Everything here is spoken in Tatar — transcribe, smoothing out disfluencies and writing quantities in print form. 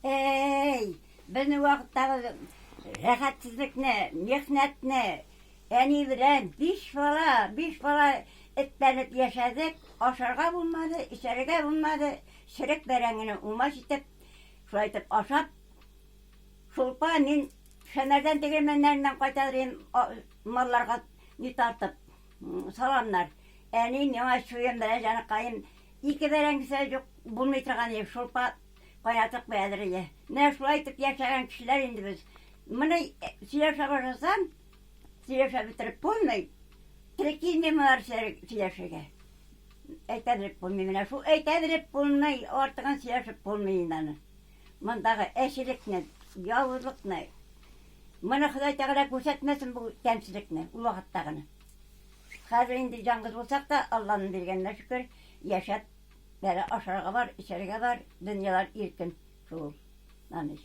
Әй, безнең вакыттагы рәхәтсезлекне, михнәтне, әни белән биш бала, биш бала этләнеп яшәдек, ашарга булмады, эчәргә булмады, черек бәрәңгене умач итеп, шулай итеп ашап, шулпа мин Шәмәрдән тегермәннәреннән кайта идем, малларга ни тартып, саламнар. Әни миңа чуен белән җаныкаем, ике бәрәңгесе юк, булмый торган иде, шулпа кайнатып куядыр иде. Менә шулай итеп яшәгән кешеләр инде без. Моны сөйләшә башласам, сөйләшә бетереп булмый. Теле килми моңар сөйләшергә. Әйтә белеп булмый менә шул әйтә белеп булмый, артыгын сөйләшеп булмый инде аны. Мондагы әчелекне, явызлыкны, моны Ходай Тәгалә күрсәтмәсен бу тәмсезлекне ул вакыттагыны. Хәзер инде яңгыз булсак та, Алланың биргәненә шөкер, яшәп, әле ашарга бар, эчәргә бар, дөньялар иркен шул. Аныш.